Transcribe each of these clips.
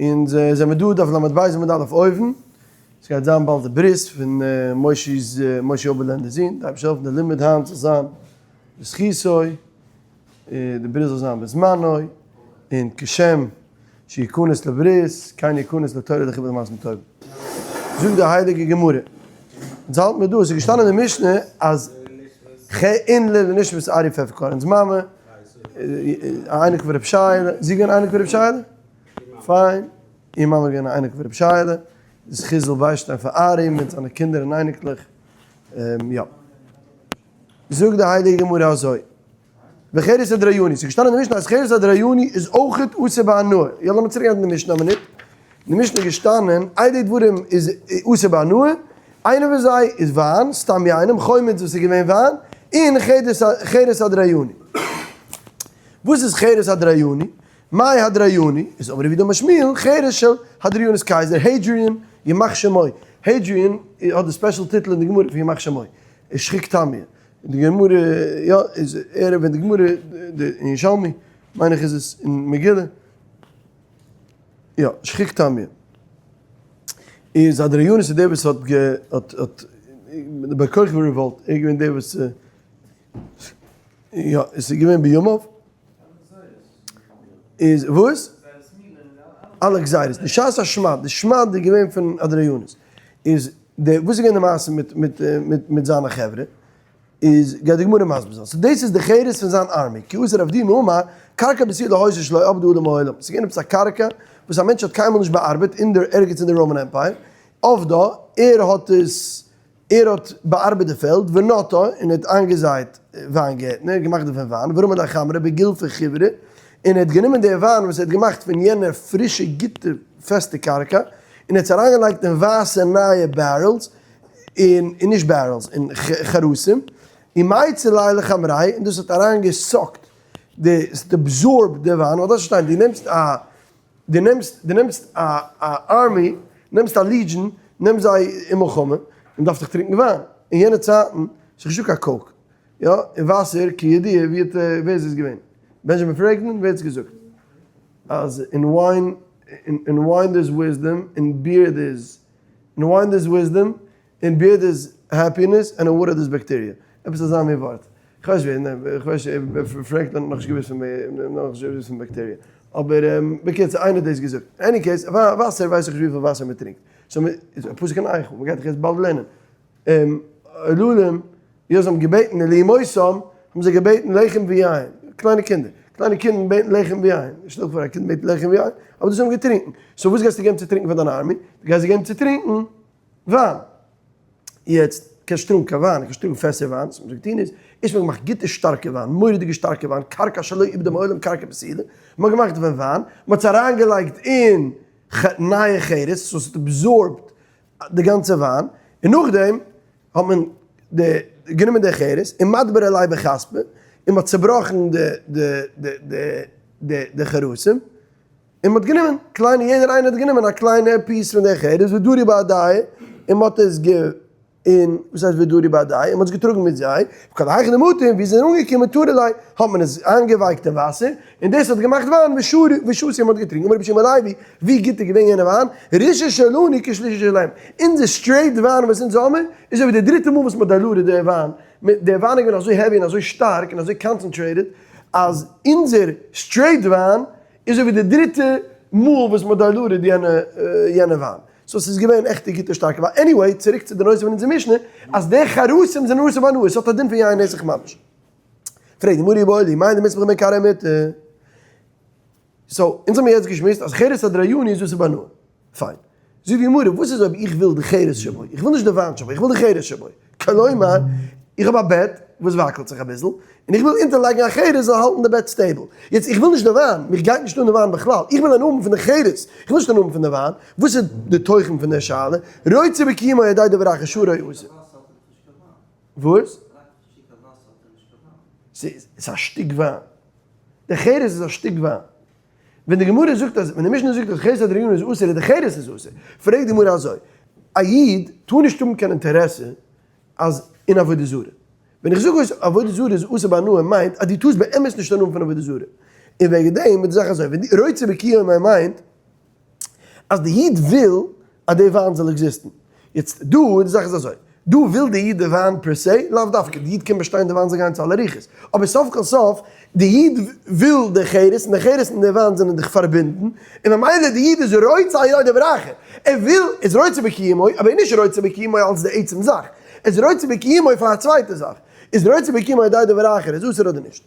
אונז זעמיר דא דף ל"ב עמוד א' אויבן, ס'גייט זיין באלד די ברית פון מוישי'ס מוישי אבערלענדער'ס זון, די אייבערשטער העלפן די לימוד היינט זאל זיין בזכותו, די ברית זאל זיין בזמנו, און כשם שיכנס לברית כן יכנס לתורה לחיבור למעשים טובים. זאגט די הייליגע גמרא, אונז האלט מיר דא, עס איז געשטאנען אין די משנה אז ח אין ל לנשמת ארי פעפערקארן, אונז מאמע, א אייניקל פון רבי שייעלע, זי איז געווען אייניקל פון רבי שייעלע? פיין, איר מאמע איז געווען א אייניקל פון רבי שייעלע, זכות זאל ביישטיין פאר ארי מיט זיינע קינדער און אייניקלעך, יא. זאגט די הייליגע גמרא אזוי, וחרס הדרייני, ס'איז געשטאנען אין די משנה אז חרס הדרייני איז אויכעט אסור בהנאה, יא לאמיר צוריק גיין אין די משנה א מינוט, אין די משנה איז געשטאנען איידי דברים איז אסור בהנאה, איינע פון זיי איז וויין, סתם יינם, חומץ וואס איז געווען וויין, און חרס הדרייני. וואס איז חרס הדרייני? מאי הדרייני? איז אמר רב יהודה אמר שמואל, חרס של הדריאנוס קייזער, Hadrian, ימח שמו. Hadrian האט די special טיטל אין די גמרא פון ימח שמו. שחוק טמיא. די גמרא יא איז ער ווען די גמרא אין ירושלמי מיין איך איז עס אין מגילה יא שחוק טמיא איז אדריאנוס איז דער וואס האט גע האט האט די בר כוכבא revolt ער איז געווען דער וואס יא עס איז געווען בימיו איז וואס? אלע גזירות די שעת השמד די שמד איז געווען פון אדריאנוס איז די וואס איז געווען די מעשה מיט מיט מיט מיט זיינע חברה איז גייט די גמרא מסביר זיין so דאס איז די חרס פון זיין army כי אתא רב דימי אמר קרקע בתולה היתה שלא עבדה אדם מעולם ס'איז געווען עפעס א קרקע וואס א מענטש האט קיינמאל נישט באארבעט אין די ערגעץ אין די Roman Empire עבדה ער האט עס ער האט באארבעט די פעלד, ונטעה, און ער האט איינגעזייט וויינגערטנער, געמאכט דערפון וויין, ורמי ליה חמרא בגילפא חיורא, און ער האט גענומען די וויין וואס ער האט געמאכט פון יענע פרישע גוטע פעסטע קרקע, און ער האט עס אריינגעלייגט אין ווייסע נייע barrels, און נישט barrels, אין חרסים, ומיצי ליה לחמריה, און דאס האט אריינגע suck ט, די, עס האט absorb ט די וויין, ווייל דארפסט פארשטיין, דו נעמסט א. דו נעמסט, דו נעמסט א א army, נעמסט א legion, נעמסט זיי אין מלחמה, און דארפסט דאך טרינקן וויין. אין יענע צייטן איז נישטא קיין Coke, יא, און וואסער, כידוע, ווי האט, ווער איז עס געווען? בענדזשאמין פרענקלין? ווער האט עס געזאגט? אז אין wine, אין wine there's wisdom, אין beer there's, אין wine there's wisdom, אין beer there's happiness, and in water there's bacteria. עפעס אזא מין ווארט. כ'ווייס נישט ווער, כ'ווייס נישט, פרענקלין האט נאכנישט געוואוסט פון נאכנישט געוואוסט פון באקטעריע. אבער בקיצור, איינער האט דאס געזאגט. אין any case, וואסער ווייס איך נישט וויפיל וואסער מען טרינקט. so מ'איז א פסוק אין איכה, מ'גייט דאך יעצט באלד לערנען. עוללים, יא זיי האבן געבעטן לאמותם, האבן זיי געבעטן לחם ויין. קליינע קינדער. קליינע קינדער בעטן לחם ויין. שטעל דיך פאר א קינד בעט לחם ויין, אבער דאס האבן געטרינקן. so וואס גייסטו געבן צו טרינקן פאר דיין army? דו גייסט זיי געבן צו טרינקן וויין. יעצט, קענסט טראגן קיין וויין, קענסט טראגן פעסער וויין, וואס מ'האט געטון איז, ערשט מ'האט געמאכט גוטע שטארקע וויין, מורא'דיגע שטארקע וויין, קרקע שלא עיבדה מעולם קרקע בתולה, מ'האט געמאכט דערפון וויין, מ'האט עס אריינגעלייגט אין נייע חרס, so ס'האט absorb ט די גאנצע וויין, און נאכדעם האט מען די גענומען די חרס, און מדבר עלי בחספא, און מ'האט צובראכן די די די די די חרסים. און מ'האט גענומען קליינע, יעדער איינער האט גענומען א קליינע piece פון די חרס, ודרו בהדייהו, און מ'האט עס גע, און וואס הייסט ודרו בהדייהו, און מ'האט עס געטראגן מיט זיי, וכל היכא דמטו, און ווי זיי זענען אנגעקומען טרו ליה, האט מען עס איינגעווייקט אין וואסער, און דאס האט געמאכט וויין, ושרו, ושתו, און מ'האט געטרינקען, אמר רבי יהושע בן לוי, ווי גוט איז געווען יענע וויין, רישא שלנו כשלישי שלהם, אונזער straight וויין וואס אונז האמיר, איז אזוי ווי די דריטע מאל וואס מ'האט diluted די וויין, די וויין איז געווען אזוי heavy און אזוי שטארק און אזוי concentrated, אז אונזער straight וויין איז אזוי ווי די דריטע מאל וואס מ'האט diluted יענע יענע וויין. so ס'איז געווען עכטע גוטע שטארקע וויין. anyway, צוריק צו די נושא פון אונזער משנה, אז די חרסים זענען אסור בהנאה, ס'האט א דין פון יין נסך ממש. פרעגט די גמרא איבעיא להו, מאי דמיסמך מעיקרא אמטו. so, אונז האמיר יעצט געשמועסט אז חרס הדרייני איז אסור בהנאה. פיין. זאגט די גמרא, וואס איז אויב איך וויל די חרס שבו? איך וויל נישט די וויין שבו, איך וויל די חרס שבו. כלומר, איך האב א בעט וואס וואקלט זיך אביסל, און איך וויל אונטערלייגן א חרס זאל האלטן די בעט stable. יעצט, איך וויל נישט די וויין, מיך גייט נישט אן די וויין בכלל, איך וויל הנאה האבן פון די חרס, איך וויל נישט הנאה האבן פון די וויין. וואס איז די תוכן פון די שאלה? רוצה בקיומו על ידי דבר אחר שרו אסור. וואס? ס'איז א שטיק וויין. די חרס איז א שטיק וויין. ווען די גמרא זאגט אז, ווען די משנה זאגט אז חרס הדרייני איז אסור איז די חרס איז אסור. פרעגט די גמרא אזוי, א איד טאר נישט האבן קיין אינטערעסע אז אין עבודה זרה. ווען איך זאג אז עבודה זרה איז אסור בהנאה מיינט אז דו טארסט באמת נישט הנאה האבן פון עבודה זרה. און וועגן דעם איז די זאך אזוי, ווען די רוצה בקיומו מיינט. אז די איד וויל אז די וויין זאל exist ן. יעצט דא די זאך איז אזוי, דא וויל די איד די וויין per se, לאו דווקא, די איד קען באשטיין די וויין זאל גיין צו אלע רוחות, אבער סוף כל סוף די איד וויל די חרס און די חרס און די וויין זענען דאך פארבינדן, און ממילא די איד איז רוצה על ידי דבר אחר, ער וויל, איז רוצה בקיומו, אבער איז נישט רוצה בקיומו אלס די עצם זאך, ער איז רוצה בקיומו פאר א צווייטע זאך, איז רוצה בקיומו על ידי דבר אחר, איז אסור אדער נישט?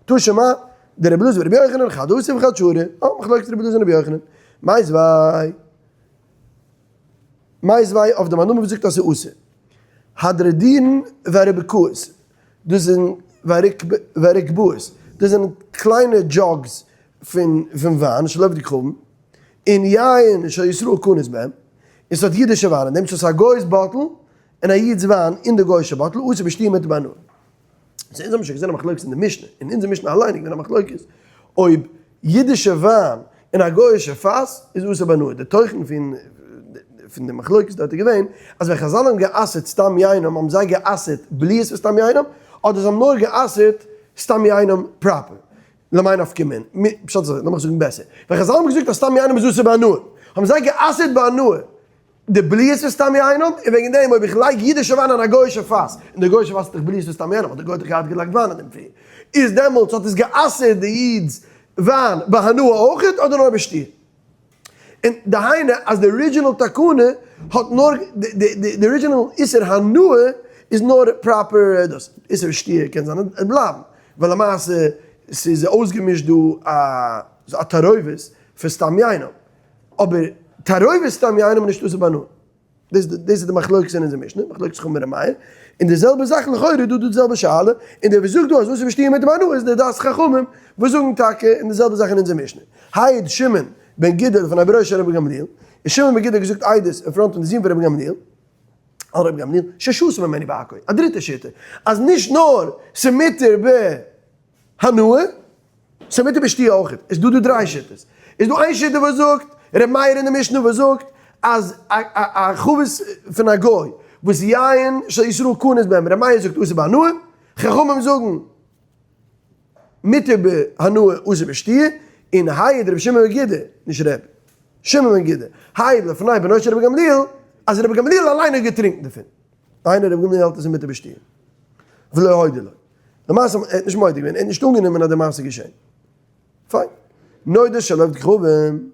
תא שמע, דרבי אלעזר ברבי יוחנן, חד אסור וחד שרי, אה, מחלוקת רבי אלעזר און רבי יוחנן, מיתיבי. מיתיבי אויף די מאן דאמר וואס זאגט אז ס'איז אסור. הדרדירן והרבקאות, דאס זענען והרקבאות, דאס זענען קליינע jugs פון וויין שלא עבדו כוכבים, און יין של ישראל כנוס בהם, און ס'האט אידישע וויין אין דעם, ס'איז א גוי'ס bottle און א איד'ס וויין אין די גוי'שע bottle, אסור בשתיה מותר בהנאה. so אונז האבן שוין געזען א מחלוקת אין די משנה, אין אונזער משנה אליין איז געווען א מחלוקת אויב אידישע וויין אין א גוי'אישע פאס איז אסור בהנאה, די תוכן פון פון די מחלוקת דארט איז געווען אז ווען חזל האבן גע'אסר'ט סתם יינם האבן זיי גע'אסר'ט בליעות פון סתם יינם אדער זיי האבן נאר גע'אסר'ט סתם יינם proper, למאי נפקא מינה, פשט איז אזוי, לאמיך זאגן בעסער, ווען חזל האבן געזאגט אז סתם יינם איז אסור בהנאה האבן זיי גע'אסר'ט בהנאה די בליעות פון סתם יינם, און וועגן דעם אויב איך לייג אידישע וויין אין א גוי'אישע פאס, און די גוי'אישע פאס האט דאך בליעות פון סתם יינם, האט די גוי דאך געהאט געלייגט וויין אין דעם פרי, איז דעמאלטס האט עס גע'אסר'ט די איד'ס וויין בהנאה אויכעט אדער נאר בשתיה? און דהיינו אז די original תקנה האט נאר, די original איסור הנאה איז נאר proper דאס, איסור שתיה קען זיין און בלייבן, ווייל למעשה ס'איז אויסגעמישט דא א תערובת פון סתם יינם. אבער תערובת סתם יינם איז נישט אסור בהנאה. דאס דאס איז די מחלוקת אין אונזער משנה, מחלוקת חכמים און ר' מאיר, און די זעלבע זאך לכאורה איז דא די זעלבע שאלה, און דער וואס זאגט דא אז אסור בשתיה מותר בהנאה איז די דעת חכמים וואס זאגן טאקע אין די זעלבע זאך אין אונזער משנה. העיד שמעון בן גידל לפני בנו של רבי גמליאל, איז שמעון בן גידל געזאגט עדות אין front פון די זון פון רבי גמליאל, על רבי גמליאל, ששתה ממנו בעכו, א דריטע שיטה, אז נישט נאר ס'מותר בהנאה, ס'מותר בשתיה אויך, איז דא דא דריי שיטות, איז דא איין שיטה וואס זאגט, ר' מאיר אין די משנה וואס זאגט אז א חבית פון א גוי וואס יין של ישראל כנוס בהם, ר' מאיר זאגט אסור בהנאה, חכמים זאגן מותר בהנאה אסור בשתיה, און העיד רבי שמעון בן גידא, נישט ר' שמעון בן גידא, העיד לפני בנו של רבי גמליאל, אז רבי גמליאל אליין האט געטרינקן דערפון, דהיינו רבי גמליאל האלט אז ס'איז מותר בשתיה, ולא הודה לו. למעשה ער האט נישט מודה געווען, ער האט נישט אנגענומען אז די מעשה איז געשען. פיין. נודות של עובד כוכבים.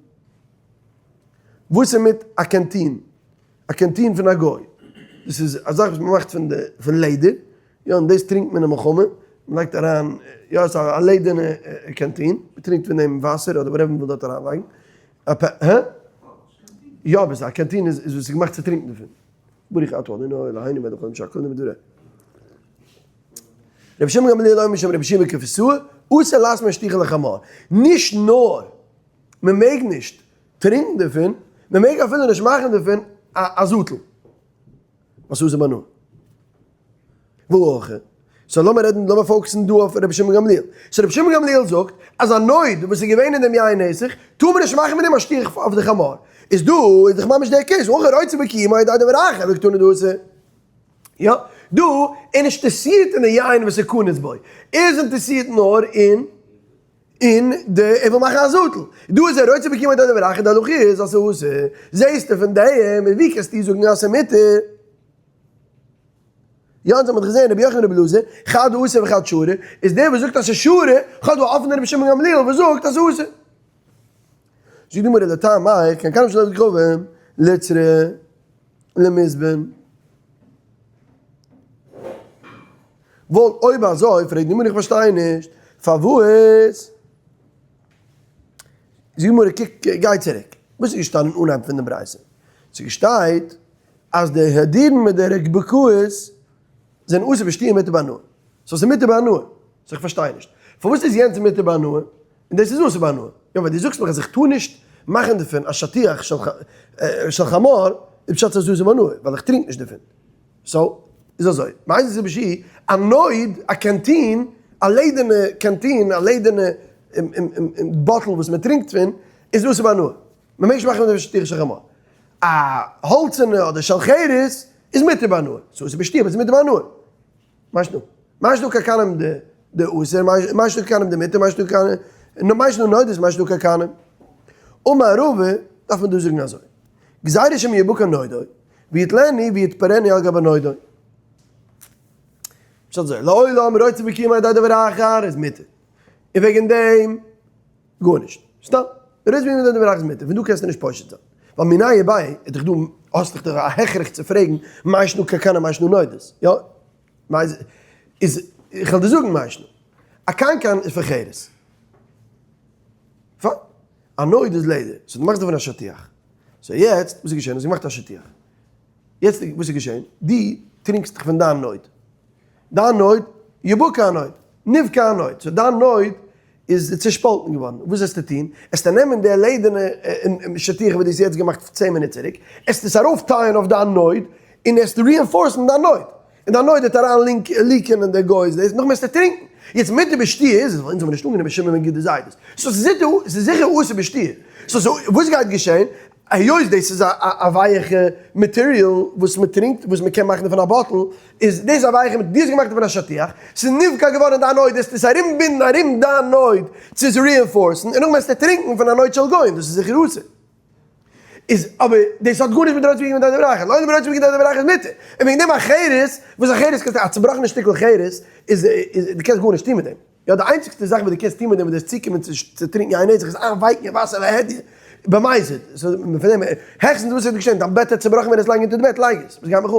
וואס איז מיט א canteen? א canteen פון א גוי. דאס איז א זאך וואס מען מאכט פון די פון לעדער, יא, און דאס טרינקט מען אין מלחמה, מען לייגט אריין, יא, עס איז א לעדערנע canteen, מען טרינקט פון דעם וואסער אדער whatever מען וויל דארט אריינלייגן. א פ, הא? יא, אבער א canteen איז וואס איז געמאכט צו טרינקן דערפון. ברוך אתה אדוני אלהינו מלך העולם שהכל נהיה בדברו. רבי שמעון גמליאל אומר משום רבי שמעון קפסוה, אסור לעשות שטיח לחמור. נישט נאר מען מעג נישט טרינקן דערפון, מען מעג אפילו נישט מאכן דערפון א זאטל. וואס אסור בהנאה. והא הכא. so לאמיר רעדן, לאמיר focus ן דא אויף רבי שמעון גמליאל. so רבי שמעון גמליאל זאגט אז א נוד וואס איז געווען אין דעם יין נסך, טאר מען נישט מאכן מיט דעם א שטיח אויף די חמור. איז דא איז דאך ממש דער case, הכא רוצה בקיומו על ידי דבר אחר, וקתני דאסור. יא, דא איז נישט אינטערסירט אין די יין וואס איז כנוס בו, ער איז אינטערסירט נאר אין אין די ער וויל מאכן א זאטל, דא איז ער רוצה בקיומו על ידי דבר אחר, די הלכה איז אז ס'איז אסור, זעהסטו פון דעם, און ווי קענסטו זאגן אז ס'איז מותר? יא אונז האבן דאך געזעהן רבי יוחנן רבי אלעזר, חד אסור וחד שרי, איז דער וואס זאגט אז ס'איז שרי, כ'האב דא א אפענע רבי שמעון גמליאל וואס זאגט אז ס'איז אסור. זאגט די גמרא לטעמיך, קנקנים של עובד כוכבים, ליצרי, למזבן. וואלט אויב אזוי פרעגט די גמרא איך פארשטיי נישט פארוואס זאגט די גמרא קוק גיי צוריק וואס איז געשטאנען אנהייב פון די ברייתא ס'געשטייט אז די הדירן מיט די רקבקאות זענען אסור בשתיה מותר בהנאה so ס'איז מותר בהנאה so איך פארשטיי נישט פארוואס איז יענץ מותר בהנאה און דאס איז אסור בהנאה יא ווייל דו זאגסט מיך אז איך טאר נישט מאכן דערפון א שטיח של חמור איז פשט ס'איז אסור בהנאה ווייל איך טרינק נישט דערפון so איז אזוי, מאיזה סיבה שהיא, א נוד, א canteen, א לעדערנע canteen, א לעדערנע bottle וואס מען טרינקט פון, איז אסור בהנאה. מען מעג נישט מאכן מיט דעם שטיח של חמור. א האלצערנע אדער של חרס איז מותר בהנאה. ס'איז אסור בשתיה אבער ס'איז מותר בהנאה. מאי שנא? מאי שנא קרקנים די אסור, מאי שנא קרקנים די מותר, מאי שנא קרקנים, מאי שנא נודות, מאי שנא קרקנים. אמר רבא. דארף מען דא זאגן אזוי, גזירה שמא יבקע נודו, ויטלני ויתפרני על גבי נודו. פשט אזוי, לעולם רוצה בקיום על ידי דבר אחר איז מותר, און וועגן דעם גארנישט. סתם, רוצה בקיום על ידי דבר אחר איז מותר, פון דא קענסטו נישט פושט זיין. ווייל מיניה וביה איז דאך דא, האסט דאך דאך א הכרח צו פרעגן מאי שנא קנקן ומאי שנא נודות, יא? מאי איז, איך וועל דיר זאגן מאי שנא. א קנקן איז פון חרס. פיין. א נוד איז לעדער. so דו מאכסט דערפון א שטיח. so יעצט, וואס איז געשען? האסט געמאכט א שטיח. יעצט וואס איז געשען? דו טרינקסט דיך פון דיין נוד. דיין נוד, יבקע הנוד, נבקע הנוד. so דיין נוד איז צעשפאלטן געווארן. וואס וועסטו טון? עסטו נעמען די לעדערנע שטיח וואס דו האסט יעצט געמאכט 10 מינוט צוריק, עסטו עס ארויפטייען אויף דיין נוד, און עסטו reinforce ן דיין נוד. און דיין נוד וועט אריין leak ען אין די גוי'ס דאס, נאכדעם וועסטו טרינקען. יעצט מותר בשתיה איז עס, ווייל אונז האבן נישט אנגענומען שמעון בן גדעון'ס עדות. so ס'איז זיכער אסור בשתיה. so וואס גייט געשען? היות דאס איז א ווייעכע material וואס מען טרינקט, וואס מען קען מאכן דערפון א bottle, איז דאס א ווייכע, דו האסט געמאכט דערפון א שטיח, ס'איז נבקע געווארן אין דיין נוד, עסטו עס ארומבינדן ארום דיין נוד צו עס reinforce ן, און נאכדעם וועסטו טרינקן פון א נוד של גוים, דאס איז זיכער אסור. איז אבער דאס האט גארנישט מיט רוצה בקיום על ידי דבר אחר, לעולם רוצה בקיום על ידי דבר אחר איז מותר, און וועגן דעם א חרס, וואס א חרס קענסטו, א צובראכענע שטיקל חרס, איז דו קענסט גארנישט טון מיט דעם. יא די איינציגסטע זאך וואס דו קענסט טון מיט דעם ווען דו וועסט צוקומען צו טרינקען יין נסך איז איינווייקן אין וואסער להדיא במזיד, so פון דעם העכסטנס וואס איז געשען דיין בעט האט צובראכן ווען עס לייגן אונטער די בעט לייג עס, וואס גייט מיך אן?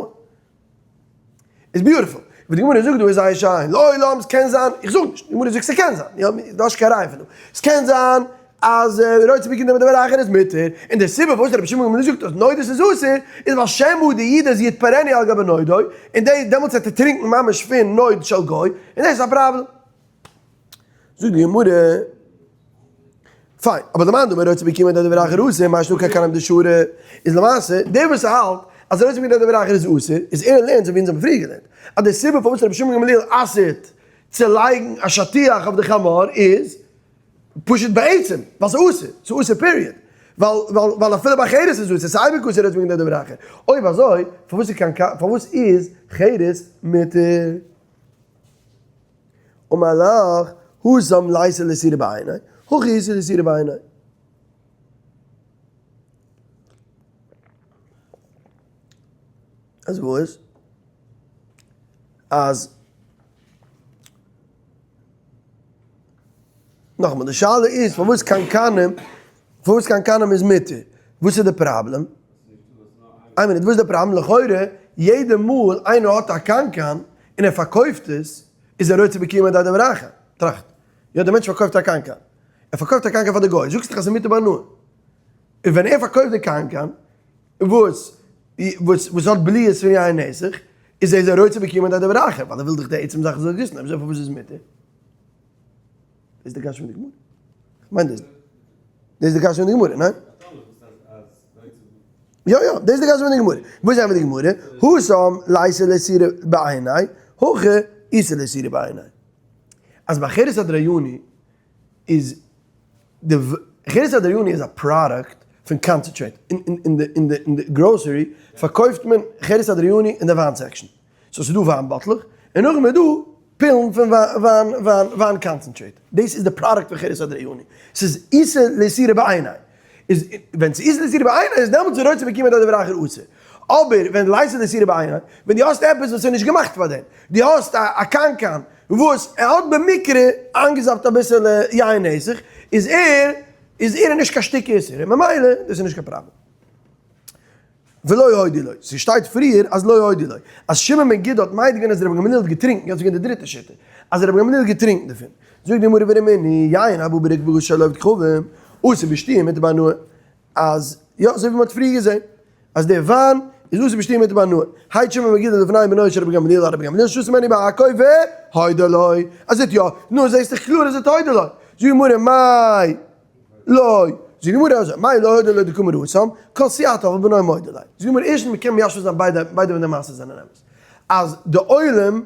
איז beautiful. וואס די גמרא זאגט דא איז זייער שיין, לעולם ס'קען זיין, איך זאג נישט, די גמרא זאגט ס'קען זיין, יא דו האסט קיין ראיה פון דא, ס'קען זיין אז רוצה בקיום על ידי דבר אחר איז מותר, און די סיבה פארוואס רבי שמעון גמליאל זאגט אז נודות איז אסור, איז ווייל שמא די איד איז יתפרנו על גבי נודו, און די דעמאלטס וועט ער טרינקן ממש פון נוד של גוי, און דאס איז א פראבלעם. זאגט די גמרא, פיין, אבער למאן דאמר רוצה בקיום על ידי דבר אחר אסור, מאי שנא קנקנים דשרי, איז למעשה, דער וואס האלט אז רוצה בקיום על ידי דבר אחר איז אסור, איז ער לערנט אזוי ווי אונז האבן פריער געלערנט, אז די סיבה פארוואס רבי שמעון גמליאל אסר'ט צו לייגן א שטיח אויף די חמור איז, פשוט בעצם, ווייל ס'איז אסור, ס'איז אסור period. ווייל ווייל ווייל אפילו ביי חרס איז אסור, ס'איז אייביג אסור רעדט וועגן די דבר אחר. אויב אזוי, פארוואס איז קיין פארוואס איז חרס מותר? אמר לך, התם ליתא לאיסורא בעיניה, הכא איתא לאיסורא בעיניה. אז וואס? אז נאכאמאל, די שאלה איז פארוואס קנקנים, פארוואס קנקנים איז מותר? וואס איז די פראבלעם? איין מינוט, וואס איז די פראבלעם? לכאורה, יעדע מאל איינער האט א קנקן און ער פארקויפט עס, איז ער רוצה בקיום על ידי דבר אחר. טראכט, יא, דער מענטש פארקויפט א קנקן. ער פארקויפט א קנקן פאר די גוי, זאגסט דאך אז ס'איז מותר בהנאה. און ווען ער פארקויפט די קנקן, וואס וואס וואס האט בליעות פון יין נסך, איז ער רוצה בקיום על ידי דבר אחר, ווייל ער וויל דאך די עצם זאך זאל גיסן, אויב אזוי פארוואס איז מותר? דאס איז די קשיא פון די גמרא. כ'מיין דאס. דאס איז די קשיא פון די גמרא, ניין? יא יא, דאס איז די קשיא פון די גמרא. וואס זעהן מיר די גמרא? התם ליתא לאיסורא בעיניה, הכא איתא לאיסורא בעיניה. אז ביי חרס הדרייני איז די חרס הדרייני איז א פראדוקט פון concentrate. אין די גראסערי פארקויפט מען חרס הדרייני אין די וויין section. so ס'איז דא וויין באטלעך, און נאכדעם איז דא פילן פון וויין וויין וויין concentrate. דאס איז די פראדוקט פון חרס הדרייני. ס'איז איתא לאיסורא בעיניה. איז ווען ס'איז איתא לאיסורא בעיניה איז דעמאלטס איז רוצה בקיום על ידי דבר אחר אסור. אבער ווען ליתא לאיסורא בעיניה, ווען דו האסט עפעס וואס איז נישט געמאכט פאר דעם, דו האסט א קנקן וואס ער האט במקרה איינגעזאפט אביסעלע יין נסך, איז ער איז ער נישט קיין שטיק איסור, און ממילא דאס איז נישט קיין פראבלעם. ולא הודו לו, ס'שטייט פריער אז לא הודו לו, אז שמעון בן גדא האט מעיד געווען אז רבי גמליאל האט געטרינקן, יעצט איז געווען די דריטע שיטה, אז רבי גמליאל האט געטרינקן דערפון. זאגט די גמרא ורמינהי, יין הבא ברקבקה של עובד כוכבים, אסור בשתיה מותר בהנאה, אז יא אזוי ווי מ'האט פריער געזען, אז דער וויין איז אסור בשתיה מותר בהנאה, העיד שמעון בן גדא לפני בנו של רבי גמליאל על רבי גמליאל שתה ממנו בעכו והודה לו, אז ער האט יא, נו זעסט דאך קלאר אז ער האט הודה לו, זאגט די גמרא מאי לא, זאגט די גמרא אזוי, מאי לא הודה לו דקאמר התם, כל סיעתא אבל בנו מודה ליה. זאגט די גמרא ערשטנס מ'קען מיישב זיין ביידע ביידע ווען די מעשות זענען אמת. אז די עולם,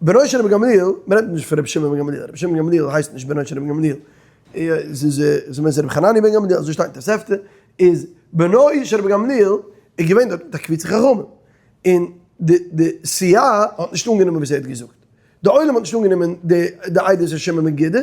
בנו של רבי גמליאל, מ'רעדט נישט פון רבי שמעון בן גמליאל, רבי שמעון בן גמליאל הייסט נישט בנו של רבי גמליאל, ס'איז ס'איז רבי חנני' בן גמליאל, אזוי שטייט אין תוספתא, איז בנו של רבי גמליאל איז געווען דארט מיט א קבוצה חכמים, און די די סיעה האט נישט אנגענומען וואס ער האט געזאגט. די עולם האט נישט אנגענומען די די עדות פון שמעון בן גדא,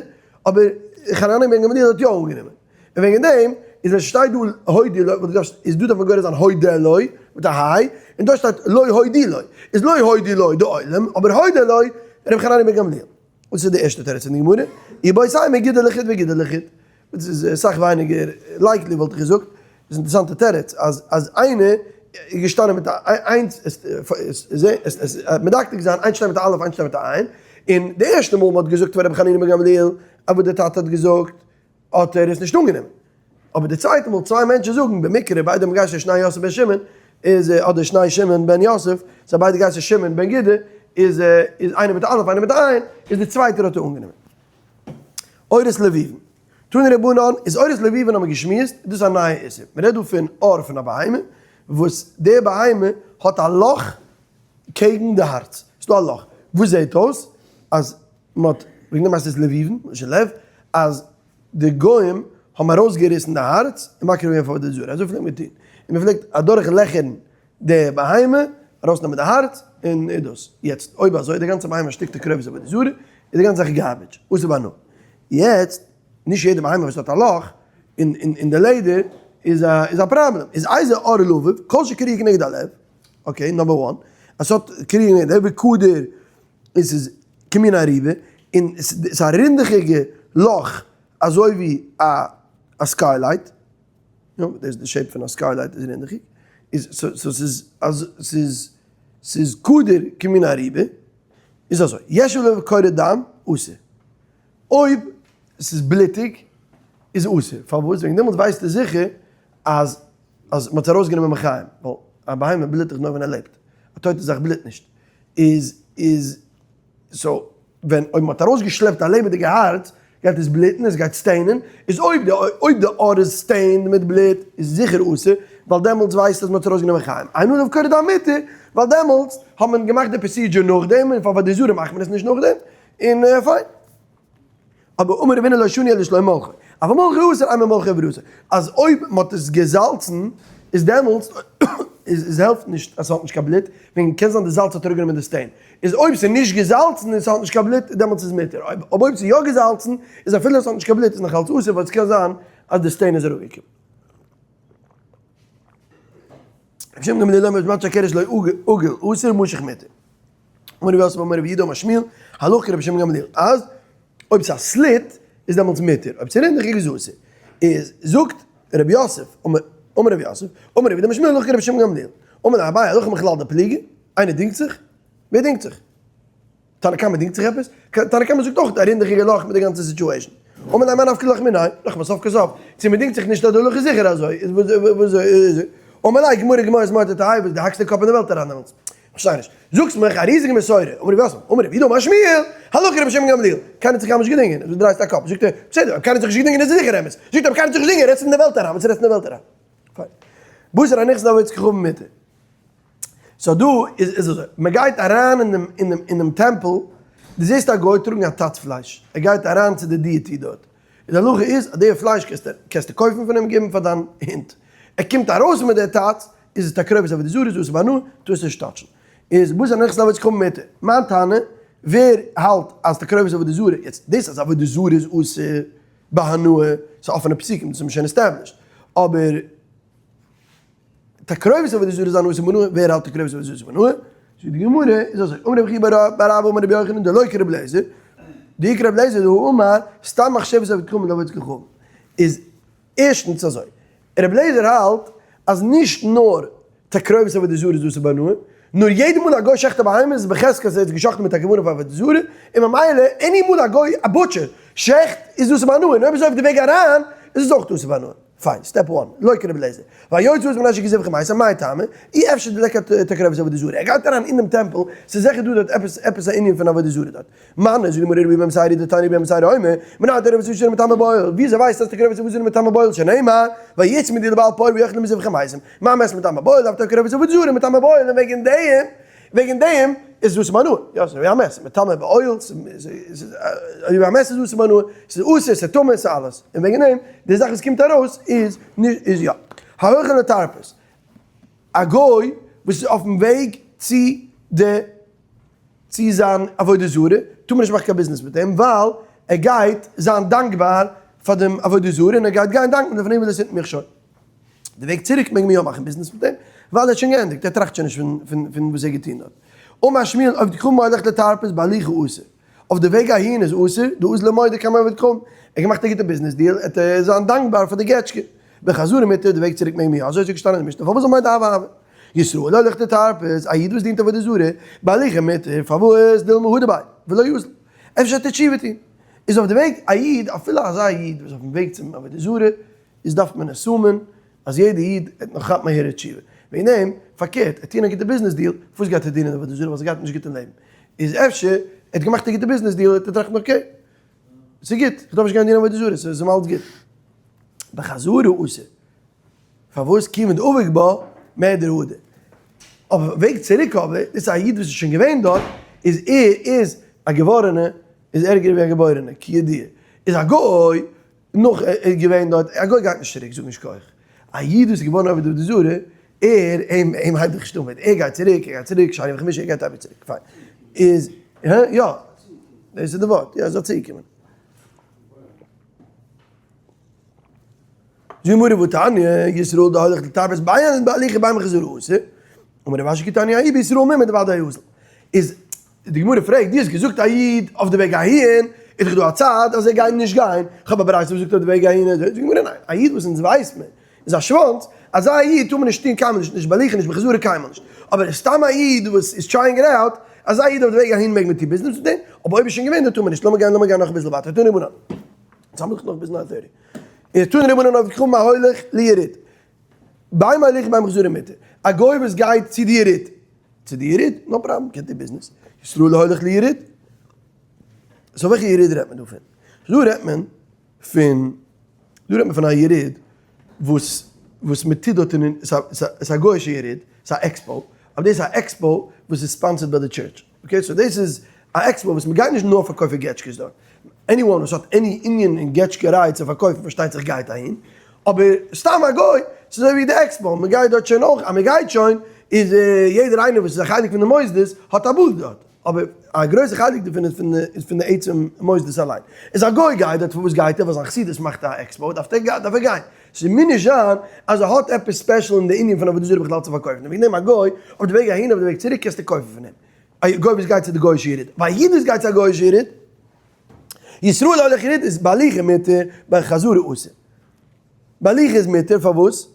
אבער חנניה בן גמליאל האט יא אנגענומען. און וועגן דעם איז ווען ס'שטייט דא הודי לו, וואלט געדארפט, איז דא דארף מען גורס זיין הודה לו, מיט א היי, און דא שטייט לא הודי לו, איז לא הודי לו די עולם, אבער הודה לו רבי חנניה בן גמליאל. וואס איז די ערשטע תירוץ פון די גמרא? איבעית אימא גודו לחוד וגודו לחוד. וואס איז אסאך ווייניגער likely וואלט איך געזאגט. איז אינטערעסאנטע תירוץ אז אז איינער איז געשטאנען מיט א איינס עס מדקדק זיין איינס שטייט מיט א אלף איינס שטייט מיט א עין, און די ערשטע מאל מען האט געזאגט פאר רבי חנינא בן גמליאל אז וואס די טאטע האט געזאגט האט ער עס נישט אנגענומען. אבער די צווייטע מאל צוויי מענטשן זאגן במקרה ביידע האבן געהייסן שני יוסף בן שמעון איז אדער שני שמעון בן יוסף, זיי ביידע געהייסן שמעון בן גודו, איז איז איינער מיט א אלף איינער מיט א עין, איז די צווייטער האט ער אנגענומען. עורות לבובין. תנו רבנן, איז עורות לבובין האבן מיר געשמועסט, איז דאס א נייע איסור. מען רעדט דא פון עור פון א בהמה, וואס די בהמה האט א לאך קעגן די הארץ. ס'איז דא א לאך. וואס זעט אויס אז מען האט, וועגן דעם הייסט עס לבובין, לשון לב, אז די גוים האבן ארויסגעריסן די הארץ און מקריב געווען פאר עבודה זרה, אזוי פלעגט מען טון, און מען פלעגט אדורך לעכערן די בהמה, ארויסנעמען די הארץ, און דאס. יעצט אויב אזוי די גאנצע בהמה שטיקט תקרובת עבודה זרה, איז די גאנצע זאך garbage, אסור בהנאה. יעצט, נישט יעדע בהמה וואס האט א לאך אין די לעדער איז א איז א פראבלעם, איז איזה עור לבוב, כל שקרוע כנגד הלב, okay, number one, אז ס'האט קרוע כנגד הלב, וקדור, און ס'איז כמין אריבה, און ס'איז א רינדעכיגע לאך אזוי ווי א א skylight, יא, דאס איז די shape פון א skylight איז רינדעכיג, איז so ס'איז אז ס'איז ס'איז קדור כמין אריבה, איז אזוי, יש עליו קורא דם, אסור. אויב ס'איז בלוטיג איז אסור, פארוואס? וועגן דעמאלטס ווייסטו זיכער אז אז מ'האט עס ארויסגענומען מחיים, ווייל א בהמה בלוט דאך נאר ווען ער לעבט, א טויטע זאך בלוט נישט. איז איז so ווען אויב מ'האט ארויסגעשלעפט א לעבעדיגע הארץ גייט עס בלוטן עס גייט stain ען, איז אויב די אויב די עור איז stained מיט בלוט איז זיכער אסור, ווייל דעמאלטס ווייסט אז מ'האט עס ארויסגענומען חיים, אין עליו קורא דם מותר, ווייל דעמאלטס האט מען געמאכט די procedure נאכדעם און פאר עבודה זרה מאכט מען עס נישט נאכדעם, און פיין. אבער אמר רב הונא לא שנו אלא שלא מלחו, אבל מלחו אסור אימא מלחו וברזו, אז אויב מען האט עס געזאלצן איז דעמאלטס איז העלפט נישט אז ס'האט נישט קיין בלוט, וועגן קען זיין די זאלץ האט אראפגענומען די stain, איז אויב ס'איז נישט געזאלצן און ס'האט נישט קיין בלוט דעמאלטס איז מותר, אבער אויב ס'איז יא געזאלצן איז אפילו עס האט נישט קיין בלוט איז נאך אלץ אסור ווייל ס'קען זיין אז די stain איז אראפגעקומען. רבי שמעון גמליאל אומר בזמן שהקרש לא עגול אסור משוך מותר. אמר רבי יוסף אמר רבי יהודה אמר שמואל, הלכה כרבי שמעון גמליאל, אז אויב ס'איז א slit איז דעמאלטס מותר, אויב ס'איז רינדעכיג איז אסור. איז זאגט רבי יוסף, אמר רבי יוסף, אמר רבי יהודה אמר שמואל הלכה כרבי שמעון גמליאל. אמר ליה אביי הלכה מכלל דפליגי, איינער דינגט זיך? ווער דינגט זיך? תנא קמא דינגט זיך עפעס? תנא קמא זאגט אויך א רינדעכיגע לאך מיט די גאנצע situation. אמר ליה מאי נפקא לך מיניה, נאכאמאל סוף כל סוף, צו מ'דינגט זיך נישט אז די הלכה איז זיכער אזוי, איז וואס איז אמר ליה גמרא גמרא איז מותר תהי' וואס די האקסט די קאפ אין די וועלט אריין דעמאלטס. כ'פארשטיי נישט. זאגסט מיך א ריזיגע מסורה, אמר רבי יוסף, אמר רבי יהודה אמר שמואל, הלכה רבי שמעון גמליאל, קיינער האט זיך קיינמאל נישט געדינגען, דו דרייסט א קאפ, זאגט ער, בסדר, אויב קיינער האט זיך נישט געדינגען איז עס זיכער אמת, זאגט ער אויב קיינער האט זיך נישט געדינגען רעדסטו אין די וועלט אריין, וואס רעדסטו אין די וועלט אריין? פיין. בשר הנכנס לעבודת כוכבים מותר. so דא איז איז אזוי, מען גייט אריין אין דעם אין דעם אין דעם טעמפל, דו זעסט א גוי טראגן א טאץ פלייש, ער גייט אריין צו די deity דארט, און די הלכה איז אז די פלייש קענסטו קענסטו קויפן פון אים געבן פאר דיין הונט, ער קומט ארויס מיט די טאץ, איז עס תקרובת עבודה זרה, איז אסור בהנאה, טארסט נישט touch ן. איז בשר הנכנס לעבודת כוכבים מותר. מיין טענה, ווער האלט אז תקרובת עבודה זרה, יעצט דאס אז עבודה זרה איז אסור בהנאה, ס'איז אפענע פסוקים, דאס האט מען שוין established, אבער תקרובת עבודה זרה איז אן אסור בהנאה, ווער האלט תקרובת עבודה זרה איז בהנאה? זאגט די גמרא, איז אזוי, אמר רבי חייא בר אבא אמר רבי יוחנן דלא כרבי אליעזר, דאי כרבי אליעזר דהא אמר סתם מחשבת עובד כוכבים לעבודת כוכבים, איז ערשטנס אזוי, רבי אליעזר האלט אז נישט נאר תקרובת עבודה זרה איז אסור בהנאה, נאר יעדע מאל א גוי שעכט א בהמה איז עס בחזקת אז ער האט עס געשאכטן מיט א כוונה פאר עבודה זרה, און ממילא any מאל א גוי א butcher שעכט איז אסור בהנאה, און אויב איז אויף די וועג אריין איז עס אויך אסור בהנאה. פיין, step one, לא כרבי אליעזר. והיוצא אסור מפני שכזבח ומתים, מאי טעמא? אי אפשר דליכא תקרובת עבודה זרה. ער גייט אריין אינעם טעמפל, ס'איז זיכער דא דארט עפעס עפעס א ענין פון עבודה זרה דארט. מני, זאגט די גמרא רבי בן בתירא דתניא רבי בן בתירא אומר, מנין תקרובת עבודה זרה מטמא באוהל, וויאזוי ווייסטו אז תקרובת עבודה זרה מטמא באוהל שנאמר, ויצמדו לבעל פעור ויאכלו מזבחי מתים, מה מת מטמא באוהל אף תקרובת עבודה זרה מטמא באוהל און וועגן דעם וועגן דעם איז אסור בהנאה, יא ס'איז ווי א מת, מטמא באוהל, ס'איז ווי א מת איז אסור בהנאה, ס'איז אסור, ס'איז טמא, ס'איז אלעס, און וועגן דעם די זאך וואס קומט ארויס איז נישט איז יא. ההולך לתרפס, א גוי וואס איז אויפן וועג צו די צו זיין עבודה זרה, טאר מען נישט מאכן קיין ביזנעס מיט אים, ווייל ער גייט זיין דאנקבאר פאר דעם עבודה זרה און ער גייט גיין דאנקען לפני ולתת מכשול. די וועג צוריק מעג מען יא מאכן ביזנעס מיט אים, ווייל ער האט שוין געענדיגט, ער טראכט שוין נישט פון וואס ער האט געטון דארט. אמר שמואל עובד כוכבים הולך לתרפס בהליכה אסור, אויף די וועג אהין איז אסור, דאזיל למודה קמי עובד כוכבים, ער האט געמאכט א גוטע ביזנעס deal, ער וועט זיין דאנקבאר פאר די געטשקע. בחזרה מותר, די וועג צוריק מעג מען יא, אזוי איז געשטאנען אין משנה, פארוואס זאל מודה הוה הוה? ישראל הולך לתרפס, א איד וואס דינט עבודה זרה, בהליכה מותר, פארוואס דילמא הדר ביה, ולא אזיל. אפשר וועט ער תשובה טון. איז אויף די וועג א איד, אפילו אזא איד וואס איז אויפן וועג צום עבודה זרה, איז דארף מען assume ען אז יעדע איד וועט נאך כאפן א הרהור תשובה. וועגן דעם, פארקערט, ער טוהן א גוטע ביזנעס deal, פארוואס גייט ער דינען עבודה זרה ווייל ס'גייט אים נישט גוט אין לעבן. איז אפשר ער האט געמאכט א גוטע ביזנעס deal וועט ער טראכטן okay, ס'איז גוט, איך דארף נישט גיין דינען עבודה זרה, ס'איז אים אלץ גוט. בחזרה אסור. פארוואס כיוון דעביד בה מהדר הדר. אויף וועג צוריק אבער, דאס איז א איד וואס איז שוין געווען דארט, איז ער איז א געווארענע, איז ערגער ווי א געבוירענע, כידוע. איז א גוי, נאך ער איז געווען דארט, א גוי גייט נישט צוריק, זאג נישט כח. א איד וואס איז געווארן עובד עבודה זרה, ער, אים, אים הייבט זיך נישט אן מיט, ער גייט צוריק, ער גייט צוריק, שני וחמישי, ער גייט אייביג צוריק, פיין. איז, הא? יא. דאס איז די ווארט, יא, ער זאל צוריקקומען. זאגט גמרא והתניא, ישראל דהולך לתרפס בין בהליכה בין בחזרה אסור, אמר רב אשי כי תניא ההיא בישראל מומר דודאי אזיל. איז די גמרא פרעגט, דו האסט געזאגט א איד אויף די וועג אהין, איז דאך דא א צד אז ער גייט נישט גיין, כ'האב א ברייתא וואס זאגט אויף די וועג אהין, זאגט די גמרא ניין, א איד וואס אונז ווייסט מען איז א שוואנץ, אזא איד טאר מען נישט טון קיינמאל נישט, נישט בהליכה נישט בחזרה קיינמאל נישט, אבער סתם א איד וואס איז trying it out, אזא איד אויף די וועג אהין מעג מען טון ביזנעס מיט אים, אבער אויב איז שוין געווען דא טאר מען נישט, לאמיר גיין לאמיר גיין נאך אביסל ווייטער, תנו רבנן, אונז האמיר דאך נאך ביז nine thirty, איז תנו רבנן עובד כוכבים ההולך ליריד, בין בהליכה בין בחזרה מותר, א גוי וואס גייט צו די יריד, צו די יריד, no problem, קען טון ביזנעס, ישראל ההולך ליריד, so וועלכע יריד רעדט מען דא פון? דא רעדט מען פון, דא רעדט מען פון א יריד וואס וואס מען טוט דארט אין, ס'איז א גוי'אישע יריד, ס'איז א עקספאו, אבער דאס איז א עקספאו וואס איז sponsored ביי די church. Okay so דאס איז א עקספאו וואס מ'גייט נישט נאר פארקויפן געטשקעס דארט, anyone וואס האט any ענין אין געטשקעריי צו פארקויפן פארשטייט זיך גייט אהין, אבער סתם א גוי, ס'איז אזוי ווי די עקספאו, מ'גייט דארט שוין אויך, אז מ'גייט שוין איז יעדער איינער וואס איז א חלק פון די מוסדות האט א booth דארט, אבער א גרויסע חלק דערפון איז פון איז פון די עצם מוסדות אליין. איז א גוי גייט דארט פארוואס גייט ער? ווייל זיין חסידות מאכט א עקספאו דארף ער גיין. ס'מוז נישט זיין אז ער האט עפעס special אין די ענין פון עבודה זרה בכלל צו פארקויפן, וועגן דעם א גוי אויף די וועג אהין אויף די וועג צוריק קענסטו קויפן פון אים, א גוי וואס גייט צו די גוי'אישע יריד, אבער א איד וואס גייט צו א גוי'אישע יריד, ישראל הולך יריד איז בהליכה מותר, בחזרה אסור. בהליכה איז מותר, פארוואס?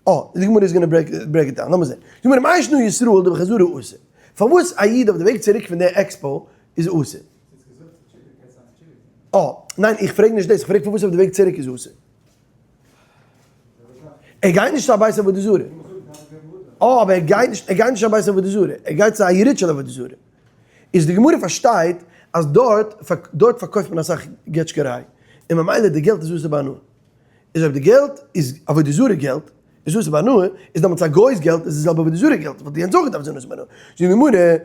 אה, די גמרא איז gonna break it down, לאמיר זען. די גמרא מאי שנא ישראל דבחזרה אסור? פארוואס א איד אויף די וועג צוריק פון די עקספאו איז אסור? אה, ניין איך פרעג נישט דאס, איך פרעג פארוואס אויף די וועג צוריק איז אסור. ער גייט נישט צו א בית עבודה זרה. אה, אבער ער גייט נישט, ער גייט נישט צו א בית עבודה זרה, ער גייט צו א יריד של עבודה זרה. איז די גמרא פארשטייט אז דארט, דארט פארקויפט מען אסאך געטשקעריי, און ממילא די געלט איז אסור בהנאה. איז אויב די געלט איז עבודה זרה געלט, איז אסור בהנאה, איז דעמאלטס א גוי'ס געלט איז די זעלבע עבודה זרה געלט, וואלט יענץ אויך געדארפט זיין אסור בהנאה. זאגט די גמרא,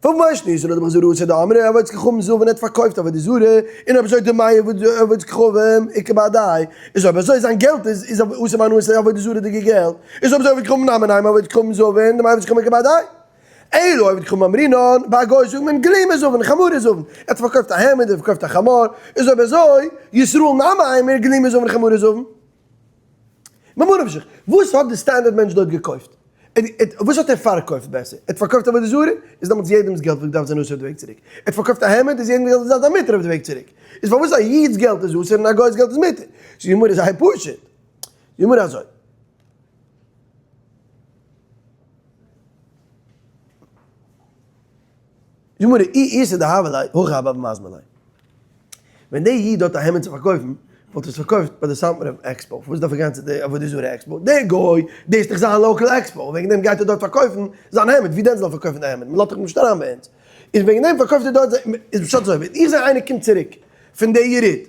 פארוואס נישט? זאל ער דאך זאגן דאמרי עבודת כוכבים זבין האט פארקויפט עבודה זרה, און אויב אזוי דמי עבודת כוכבים איכא בהדיה, איז אויב אזוי זיין געלט איז איז אסור בהנאה איז עבודה זרה'דיגע געלט, איז אויב אזוי עבודת כוכבים נמי נימא עבודת כוכבים זבין דמי עבודת כוכבים איכא בהדיה. אלא עבודת כוכבים אמרינן, ביי א גוי זאגט מען גלימא זבין חמרא זבין, ער האט פארקויפט א העמד ער האט פארקויפט א חמור, איז אויב אזוי ישראל נמי אימר גלימא זבין חמרא זבין. ממה נפשך, וואס האט די סטענדערט מענטש דארט געקויפט? וואס האט ער פארקויפט בעסער? ער האט פארקויפט עבודה זרה? איז דעמאלטס יעדעמס געלט וואלט געדארפט זיין אסור אויף די וועג צוריק. ער האט פארקויפט א העמד? איז יעדעמס געלט געדארפט זיין מותר אויף די וועג צוריק. איז פארוואס א איד'ס געלט איז אסור און א גוי'ס געלט איז מותר? זאגט די גמרא זייער פשוט. די גמרא אזוי. די גמרא אי איתא דהוה ליה הכי הוה מזמין ליה. ווען דער איד האט א העמד צו פארקויפן, וואלט ער עס פארקויפט ביי די סאטמארע עקספאו, פארוואס דארף ער גיין צו די עבודה זרה עקספאו? דער גוי, דאס איז דאך זיין local expo, וועגן דעם גייט ער דארט פארקויפן זיין העמד, ווי דען זאל ער פארקויפן די העמד, מען לאזט דאך נישט אריין ביי אונז, איז וועגן דעם פארקויפט ער דארט זיין, איז פשט אזוי, ווען איך זע איינער קומט צוריק פון די יריד,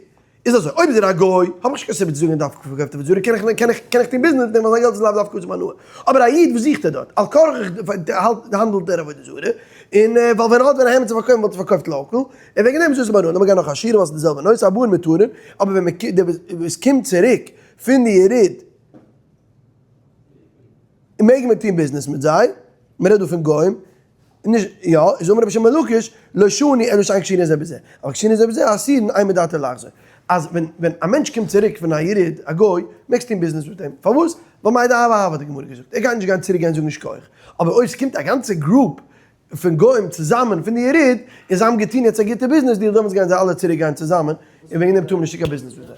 איז אזוי, אויב איז ער א גוי, האב איך נישט קיין סיבה צו זאגן ער דארף פארקויפט עבודה זרה, קען איך קען איך קען איך טון ביזנעס מיט אים ווייל זיין געלט איז לאו דווקא אסור בהנאה. אבער א איד, וואס זוכט ער דארט? על כרחך האנדלט ער עבודה זרה, און ווייל ווען ער האט ווען א העמד צו פארקויפן וואלט ער פארקויפט local, און וועגן דעם איז אסור בהנאה. לאמיר גיין נאך א שורה ווייל ס'איז די זעלבע נושא, הבאין מותרין, אבער ווען מען דער וואס קומט צוריק פון די יריד, מעג מען טון ביזנעס מיט זיי, מען רעדט דא פון גוים, נישט יא, איז אמר רבי שמעון בן לקיש, לא שנו אלא שאין קשורין זה בזה, אבל קשורין זה בזה אסורין אין מדעתו לחזור. אז ווען ווען א מענטש קומט צוריק פון א יריד, א גוי, מעגסטו טון ביזנעס מיט אים. פארוואס? ווייל מאי דהוה הוה האט די גמרא געזאגט. ער גייט נישט גיין צוריק גיין זאגן שכוח. אבער אויב ס'קומט א גאנצע group פון גוים צוזאמען פון די יריד, און זיי האבן געטון יעצט א גוטע ביזנעס deal, דעמאלטס גייען זיי אלע צוריק גיין צוזאמען, און וועגן דעם טאר מען נישט טון קיין ביזנעס מיט זיי.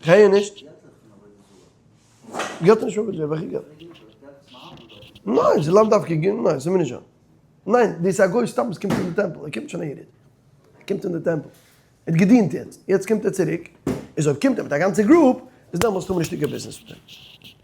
כ'הער נישט. געלט איז נישט עבודה זרה, וועלכע געלט? ניין, ס'איז לאו דווקא געלט, ניין, ס'מוז נישט זיין. ניין, דאס איז א גוי סתם וואס קומט אין די טעמפל, ער קומט שוין א יריד. ער קומט אין די טעמפל. ער האט געדינט יעצט, יעצט קומט ער צוריק, איז אויב קומט ער מיט א גאנצע group, איז דעמאלטס טאר מען נישט טון קיין ביזנעס מיט אים.